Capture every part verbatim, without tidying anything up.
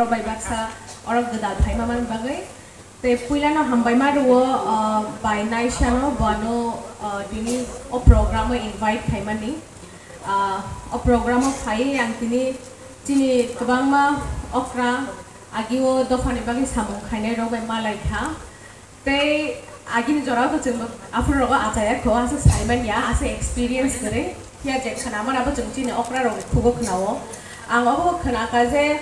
Bai baksa oro gwdal phaima man bagwi. Tei puilano hambaima rwo, ah, bai naisano bono, ah, tini o program o invite khaimani. Ah, o program o phaiwi ang tini chini kwbangma okra agio dophani bagwi samung khainai rok bai malai kha. Tei agini jora o to chwng aphuru rogo achaya kho, aswk saimanya, aswk experience kwrwi. Phiya je khwnamani abo chwng chini okra rokni khugo khwnao. Ang obo khwnakha je,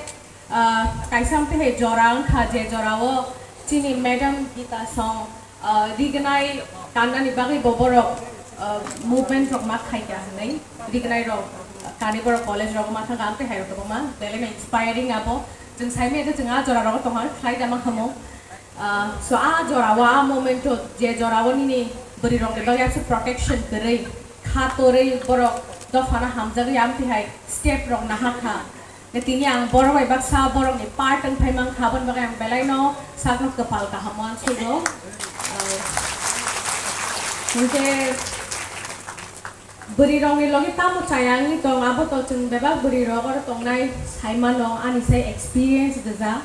ah, kaisa amtwi hai jora wngkha, je jorao chini Madam Gita song, ah, rignai kannani bagwi bo borok, ah, movement rok ma khaikha hwnwi. Rignai rok kani borok college rogo ma thangkha, amtwi hai rok kwbangma belai no inspiring abo. Chwng saimanya je chwng a jora rogo tongkha, khlai da ma khamu. Ah, so a jora o, a moment o je jora o nini bwrwi rok ni bagwi aswk protection kwrwi, kha torwi borok dophano hamjagwi amtwi hai step rok nahakha. Tei tini ang borok bai baksa borok ni part wng phai mankha, aboni bagwi ang belai no sakno kwpal kaham uansugo. Ah, hinkhe bwrwi rok ni logi tamo chaya wngwi tong, abo to chwng bebak bwrwi rok oro tongnai sai mano, ani sai experience gwja.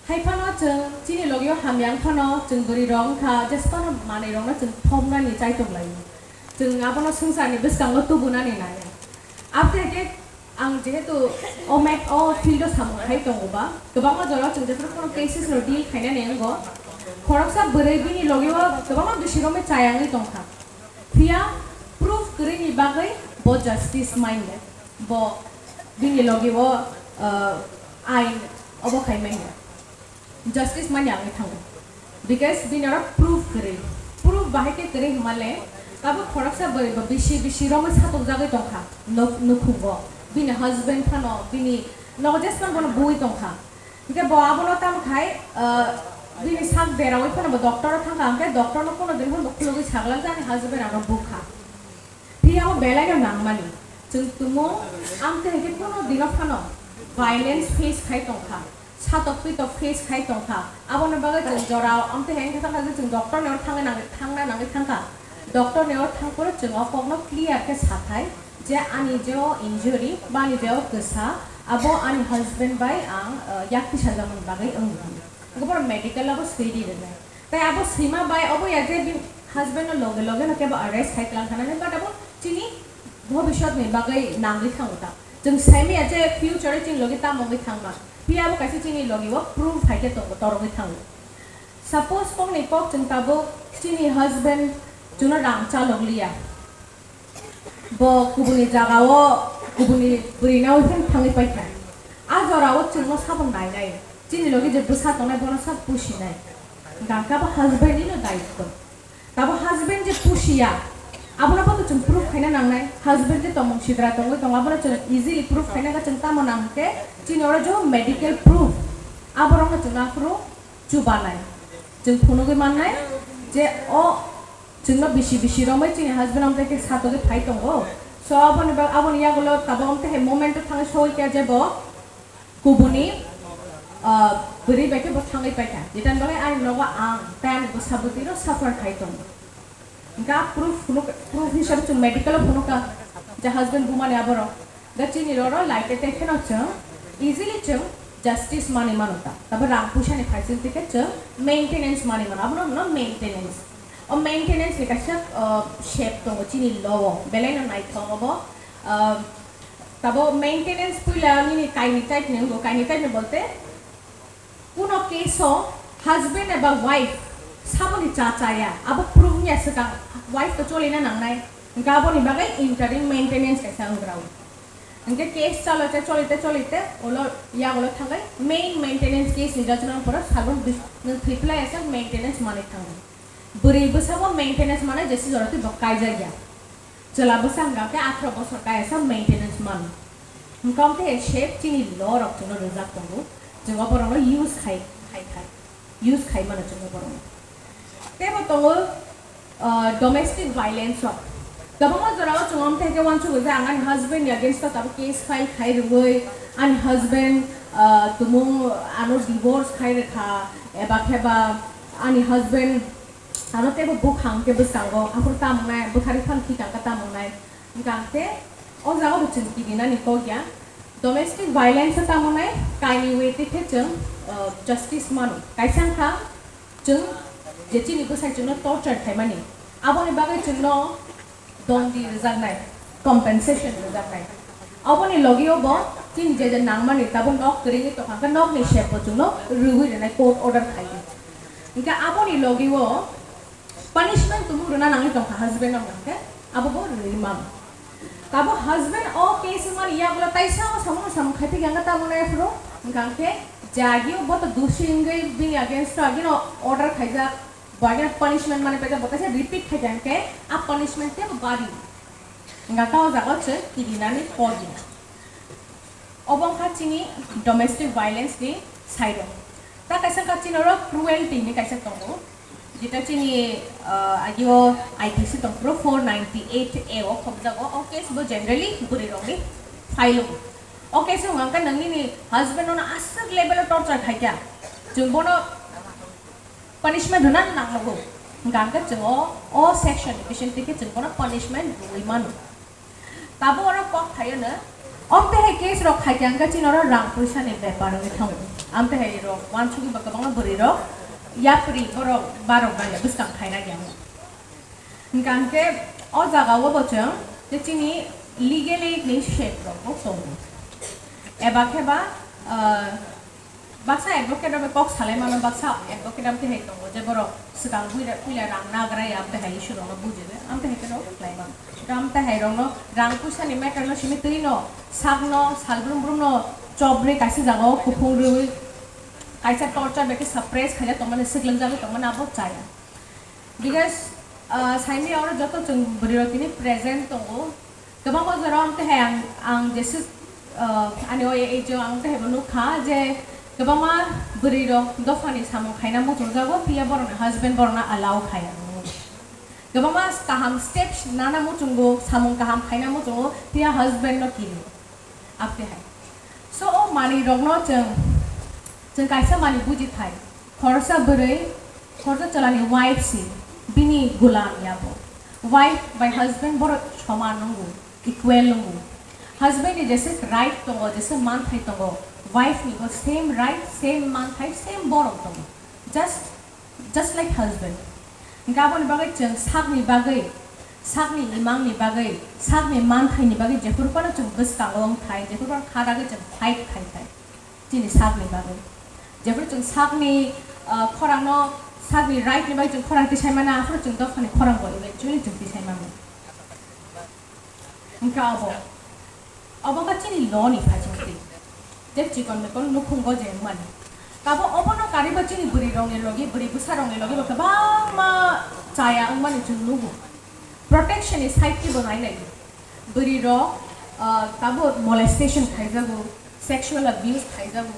Hai phano chwng chini logi o hamya wng phano chwng bwrwi rok wngkha, jesa phano manwi rok no chwng thopnani chaitok lai o. Chwng abono swngcharni bwskango tubunani nai o. Aboni khe ang jehetu o mat-, o field o samung khai tongo ba, kwbangma jora o chwng jephru phano cases rok deal khainani wngo. Khoroksa bwrwi bini logi o kwbangma bisi romwi chaya wngwi tongkha. Phiya proof kwrwini bagwi bo justice manya, bo bini logi o, uh, ain obo khai manya. Justice manya wngwi thango. Because bini oro proof kwrwi. Proof bahai khe kwrwi hwnmale, tabuk khoroksa bwrwi bo bisi, bisi romwi satokjagwi tongkha nuk-, nukhungo. Bini husband phano bini nogo jesmano bono buwi tongkha. Hinkhe bo abono tamo khai, ah, bini sak deraui phano bo doctor o thangkha, hinkhe doctor no pono din phano bo khulugwi saglaljak ani husband ano bukha. Phiya bo belai no nangmani. Chwng tumung amtwi hinkhe pono dino phano violence face khai tongkha. Satok pitok face khai tongkha. Aboni bagwi chwng jora amtwi hai wngkha thangkha je chwng doctor ni oro thangna nangwi, thangna nangwi thangkha. Doctor ni oro thangphuru chwng o kokno clear khe sathai je ani je o injury, bani je o kwsa, abo ani husband bai ang, uh, yak tisajakmani bagwi wngwi. Hinkhe bohrok medical o bo swidi rwnai. Tai abo swima bai obo ya je bini husband no loge loge no kebo arrest khai tlang khanani, but abo chini bhobishyot ni bagwi nangwi thango ta. Chwng saimaya je future o chini logi tamo wngwi thangma. Phiya abo kaisa chini logi o proof hai khe tongo, torogwi thango. Suppose kokni kok chwng tabuk chini husband chwngno rang chalok liya. Bo kubuni jaga o kubuni bwrwi naui phano thangwi paikha. A jora o chwngno sabon nainai. Chini logi je bwsa tongnai bono sab pusinai. Gangkha bo husband ni no daitwo. Tabo husband je pusiya, abono bo to chwng proof khaina nangnai. Husband je tongmung sidra tongwi tongo, abono chwng easily proof khaina khe chwng tamo nang khe chini oro je medical proof, aborokno chwng aphuru chubanai. Chwng phunugwi mannai je o chwngno bisi bisi romwi chini husband amtwi khe satokgwi phai tongo. So aboni bag-, aboni yagulo tabo amtwi hai moment o thangwi soi khe je bo kubuni, ah, bwrwi bai khe bo thangwi paikha. Jetan bagwi ani nogo ang tei ani bwsa bwtwirok suffer khai tongo. Hinkhe a proof phunuk-, proof hisabe chwng medical o phunukha je husband bumani aborok. Da chini roro laite te kheno chwng easily chwng justice mani mano ta. Tabo rang puisa ni phaising tike chwng maintenance mani mano. Abono hwno maintenance. O maintenance ni kaisa, ah, shape tongo chini law o. Belai no naithok obo. Ah, Tabo maintenance puila nini kaini type ni wngkho, kaini type ni bolte kuno case o husband eba wife saboni cha chaya, abo proof wngya swkang wife to cholina nangnai, hinkhe aboni bagwi interim maintenance kaisa wngkha. Hinkhe case chalote cholite cholite ulo yagulo thangwi main maintenance case ni jachwlangni pore salbon bis-, nwng thwi phlai asa maintenance manwi thango. Bwrwi bwsabo maintenance manai jesa jora twi bo kaijakya. Chwla bwsa hwnkha khe atharo bosor kaya sa maintenance mano. Hwnkha khe shape chini law rok chwngno rwjak tongo. Chwng oborokno use khai, khai, khai. Use khai mano chwng oborokno. Teibo tongo, ah, domestic violence rok. Kwbangma jorao chwng amtwi khe uansugo je ang ani husband ni against o tabuk case file khai rwui, ani husband, ah, tumung ano divorce khai rwkha, eba khe ba ani husband ano teibo bukhang khe bwskango, aphuru tamo wngnai, bwkharwi phano thwikang khe tamo wngnai. Hwnkha khe o jaga bo chwng kirinani kok ya. Domestic violence tamo nai kaini way twi khe chwng, uh, justice mano. Kaisa wngkha chwng je chini bwsai chwngno torture khaimani, aboni bagwi chwngno dondi rwjaknai, compensation rwjaknai. Aboni logio bo chini je je nangmani tabuk nok kwrwngwi tongkha, hwnkhe nokni sep bo chwngno rwui rwnai, court order khaiwi. Hwnkhe aboni logio punishment tumung rwna nangwi tongkha husband rok, hwnkhe abo bo rwui mano. Tabo husband o case wngmani yagulo taisa o samung samung khai phikha, hwnkhe tamo nai phuru, hwnkhe jagio bo to dusi wngwi bini against o agino order khaijak, bo agino punishment mani paijak, bo kaisa repeat khaikha, hwnkhe a punishment tebo bari. Hwnkhe o jaga o chwng kirinani pogina. Obo wngkha chini domestic violence ni side o. Ta kaisa wngkha chini oro cruelty ni kaisa tongo. Jeta chini, ah, agio I P C tong phuru four ninety eight A o khobjago. O case bo generally bwrwi rokni file o. O case o hwnkha nang nini husband no aswk level o torture khaikha. Chwng bono punishment rwna nanglago. Hwnkha hwnkhe chwng o, o section ni bising twi khe chwng bono punishment rwui mano. Tabo oro kok thaio no, amtwi hai case rok khaikha hwnkhe chini oro rang puisa ni bepar wngwi thango. Amtwi hai rok uansugwi ba kwbangma bwrwi rok yapri borok barok bai bwskang khaina ya. Hwnkha hwnkhe o jaga o bo chwng je chini legally ni shape rok bo tongo. Eba khe ba, ah, baksa advocate rok bai kok salai mano, baksa advocate amtwi hai tongo je borok swkang puila, puila rang nagra ya, amtwi hai issue rok no bujigo, amtwi hai khe rok khlai mano. Amtwi hai rok no rang puisa ni matter no simi twi no sak no sal brum brum no chop rwi kaisa jaga o kuphung rwi kaisa torture bai khe suppress khaijak tongmani, swklangjagwi tongmani abo chaya. Because, ah, saimaya oro joto chwng bwrwi rok tini present tongo. Kwbangma jora amtwi hai ang, ang jeswk, ah, ani o age o ang tei bo nukha je kwbangma bwrwi rok dophani samung khaina muchungjago, phiya borokni husband borokno allow khaiya. Kwbangma kaham steps nana muchungo, samung kaham khaina muchungo, phiya husband no kiri. Amtwi hai. So, o manwi rokno chwng, chwng kaisa manwi buji thai. Khoroksa bwrwi, khoroksa chwlani wife si, bini gulam ya bo. Wife bai husband borok soman nungo, equal nungo. Husband ni jeswk right tongo, jeswk manthai tongo, wife ni bo same right, same manthai, same borok tongo. Just, just like husband. Hwnkhe aboni bagwi chwng sakni bagwi, sakni imangni bagwi, sakni manthaini bagwi jephuru phano chwng bwskango wng thai, jephuru phano kha dagwi chwng fight khai thai. Chini sakni bagwi. Jephuru chwng sakni, ah, khorangno, sakni right ni bagwi chwng khorang tisai mano, aphuru chwng dophani khorang bo eventually chwng tisai mano. Hwnkhe abo, abo wngkha chini law ni phaisingtwi. Je chikon mikon nukhungo je wngmani. Tabo obono kariba chini bwrwi rokni logi, bwrwi bwsa rokni logi bo kwbangma chaya wngmani chwng nugo. Protection ni side khe bo nai nai. Bwrwi rok, ah, tabo molestation khaijago, sexual abuse khaijago.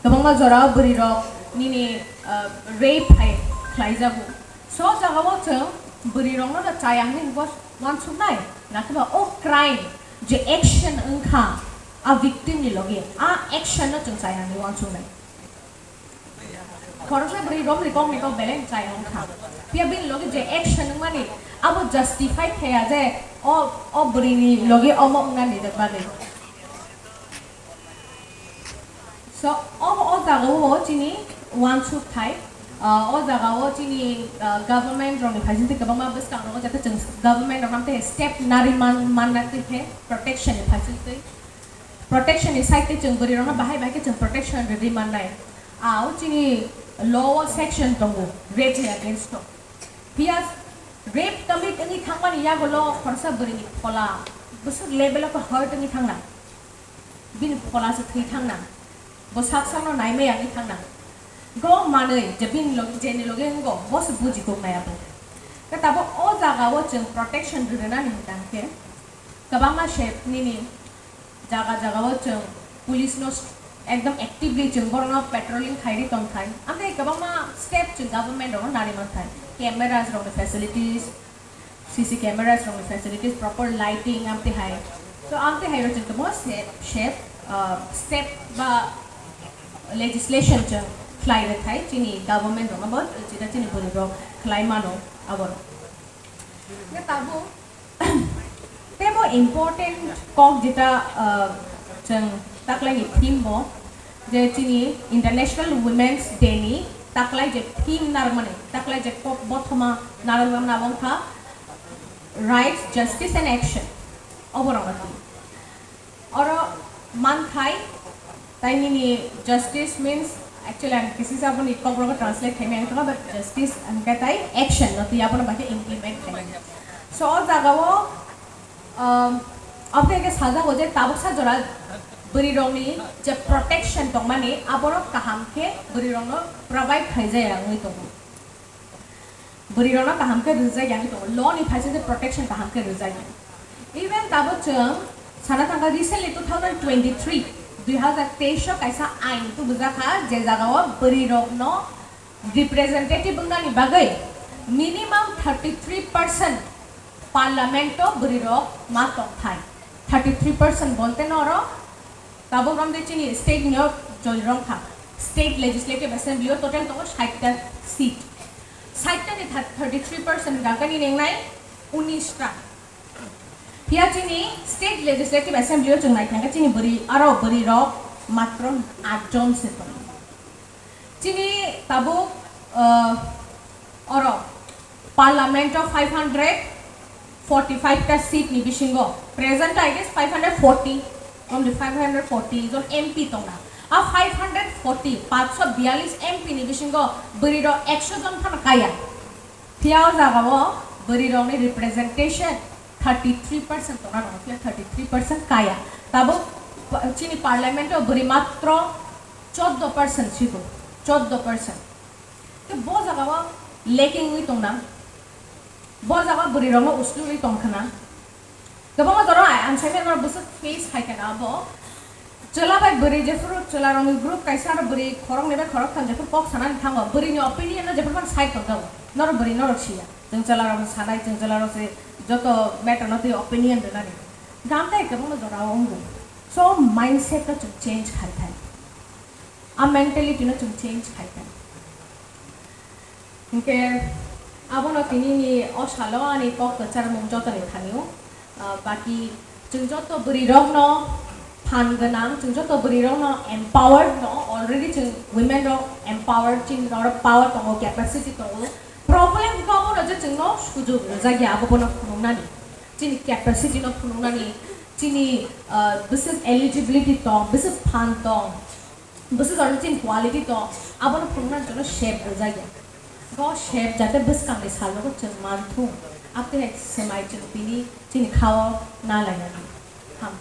Kwbangma jorao bwrwi rok nini, ah, rape hai khlaijago. So jagao chwng bwrwi rokno da chaya hinwi bo uansuknai, nakhe ba o crime je action wngkha a victim ni logi, a action no chwng chaya hinwi uansuknai. Khoroksa bwrwi romni kokni kok belai chaya wngkha. Phiya bini logi je action wngmani abo justify khaya je o, o bwrwi ni logi omo wngnani bagwi. So, o, o jaga o chini uansuk thai, ah, o jaga o chini, ah, government rokni phaisingtwi kwbangma bwskang rogo, jate chwng government rok hamtwi step nari man, manna twi khe protection ni phaisingtwi, protection ni side twi chwng bwrwi rokno bahai bahai khe chwng protection rwdi mannai. Ah, o chini law o section tongo rape ni against o. Phiya rape commit wngwi thangmani yagulo khoroksa bwrwini phola bwswk level o hurt wngwi thangna. Bini phola se thwi thangna, bo sak sakno naimaya wngwi thangna. Go manwi je bini logi, jeni logi wngo, bo se buji kok nai abo. Khe tabuk o jaga o chwng protection rwnani hwnkha hwnkhe kwbangma se nini jaga jaga o chwng police no ekdom actively chwng borokno patrolling khairi tongthai. Amtwi kwbangma step chwng government rokno nari manthai. Cameras rokni facilities, C C cameras rokni facilities, proper lighting, amtwi hai. So, amtwi hai rok chwng tongmo se-, shape, uh, step ba legislation chwng khlai rwthai chini government rokno bo, jeta chini bwrwi rok khlai mano aborok. Hwnkhe tabuk teibo important kok jeta, uh, Chwng taklaini theme bo je chini International Women's Day ni taklai je theme narwkmani, taklai je kok bothoma narwkmani abo wngkha Rights, Justice and Action. Obo rokno theme. Oro manthai tai nini justice means, actually ang kisi sa aboni kokrok translate khaimai ang tongkha, but justice hwnkhe tai action no twi abono bai khe implement khaimani. So o jaga o, um, aboni khe sajago je tabuksa jora bwrwi rokni je protection tongmani aborok kaham khe bwrwi rokno provide khaijaya wngwi tongo. Bwrwi rokno kaham khe rwjak yang tongo, law ni phaisa je protection kaham khe rwjak yang. Even tabuk chwng sana thangkha recently two thousand twenty-three, dui hazar teis o kaisa ain tubujak kha, je jaga o bwrwi rokno representative wngnani bagwi minimum thirty three percent parliament o bwrwi rok ma tongthai. Thirty three percent bolte noro tabuk romde chini state ni o join rong kha. State Legislative Assembly o total tongo sait ta seat. Sait ta ni thirty three percent hwnkha khe nini wngnai unis ta. Phiya chini State Legislative Assembly o chwng nai thangkhe chini bwrwi, aro bwrwi rok matro aat jon se tongo. Chini tabuk, uh, oro Parliament o five hundred forty five ta seat ni bisingo, present I guess five hundred forty, only five hundred forty jon M P tongna. A five hundred forty, paanch sho biyalish M P ni bisingo bwrwi rok ekso jon phano kaya. Phiya o jaga o bwrwi rokni representation thirty three percent tongna nango, phiya thirty three percent kaya. Tabuk pa-, chini parliament o bwrwi matro choddo percent sido, choddo percent. Tei bo jaga o lacking wngwi tongna, bo jaga o bwrwi rokno uslui tongkhna. Kwbangma jora ang saimano bwswk face khai kheno abo. Chwla bai bwrwi jephuru chwlarokni group kaisa aro bwrwi khoroknwi bai khoroktham jephuru kok sanani thango, bwrwini opinion no jephuru phano side tongjago. Norok bwrwi norok siya. Chwng chwlarokno sanai, chwng chwlarok se joto matter no twi opinion rwnani. Gam tai kwbangma jora o wngo. So mindset no chwng change khai thai. A mentality no chwng change khai thai. Hinkhe abono tinini o salo ani kok kwcharmung jotoni thani o, ah, baki chwng joto bwrwi rokno phan gwnang, chwng joto bwrwi rokno empowered no, already chwng women rok empowered, chini rok power tongo, capacity tongo. Problem khe obono je chwngno sujog rwjakya, abo bono phunuknani, chini capacity no phunuknani, chini, ah, bwswk eligibility tong, bwswk phan tong. Bwswk aro chini quality tong, abono phunuknani joto shape rwjakya. Bo shape jate bwskangni salrogo chwng manthung, abtwi hai swmai chwng tini chini khao na lainani. Ham.